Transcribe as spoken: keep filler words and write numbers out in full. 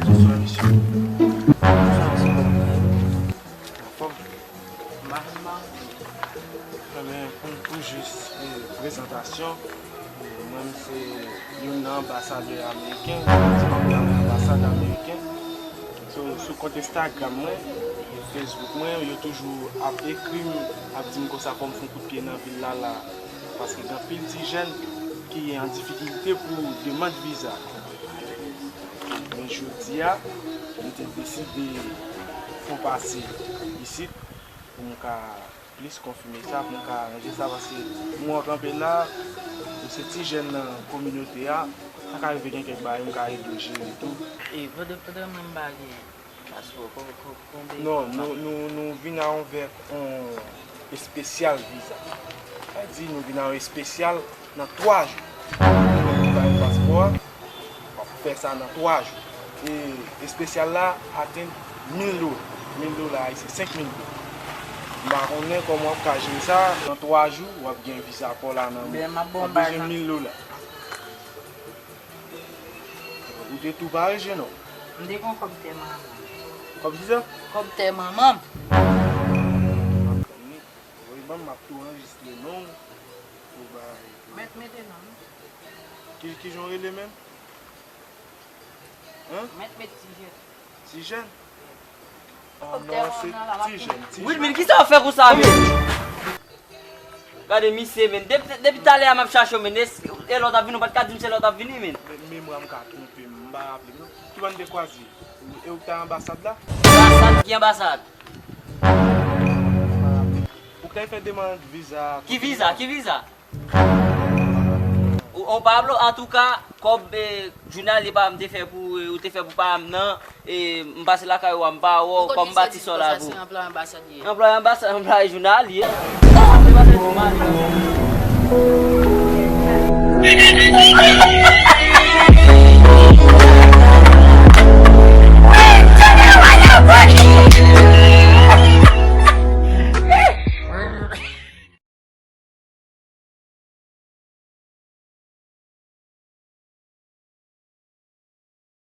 Bonswa, mesye. Anfòm? Ebyen, pou, pou jis, eh, prezantasyon, eh, mwen, m se youn nan anbasadè ameriken, anbasad ameriken. So, sou kont Instagram mwen, Facebook mwen, yo toujou ap ekri m, ap di m konsa fò m fè yon kout pye nan vil la, la. Paske gen anpil ti jèn ki an difikilte pou demann viza. Men jodi a, m te deside fè yon pase isit pou m ka plis konfime sa, pou m ka ranje sa, paske m wè w kanpe la, ou se ti jèn nan kominote a, sa ka rive gen kèk bagay m ka ede w jere tou. E pandan, pandan mwen m pa gen paspò, ko-, ko-, konbyen Non, nou, nou, nou vin avèk yon espesyal viza. Sa di nou vin avèk espesyal nan twa jou. Ou ki pa gen paspò a, w ap fè sa nan twa jou. E espesyal la atenn mil dola. Mil dola ayisyen, senk mil goud. M pa konnen kòman w ap ka jere sa. Nan twa jou, w ap gen viza pa w la nan men w. Byen, m ap ba w yon bagay nan mil dola. Ou te tou pare, jenon. M te gen yon kòb tè manman m. Kòb kisa? Kòb tè manman m. Woy, ban m, m ap tou anrejistre non w pou bay. Mèt mete non m. Ki, ki jan w rele menm? Hein? Mèt met ti jèn. Ti jèn? Oh non, se ti jèn, ti jèn. Wilmine, kisa w fè konsa, men? Gade misye, men. Depi, depi talè a m ap chache w, men. E, e lè w t ap vini, ou pa t ka di m se lè w t ap vini, men. Men, memwa m ka twonpe m, m pa raple m, non. Ki bò n te kwaze? E ou k t al anbasad la? Anbasad? Ki anbasad? Ou k t al fè demann viza. Ki viza? Ki viza? Ou, ou Pablo, antouka, kòb, eh, jounalye pa m te fè pou, eh, ou te fè pou pa m nan, eh, m pase lakay ou a, m pa wè w, kòm m bati sò la pou. Anplwaye anbasad li ye. Anplwaye anbasad, anplwaye jounalye. Sa se pa fè di mal.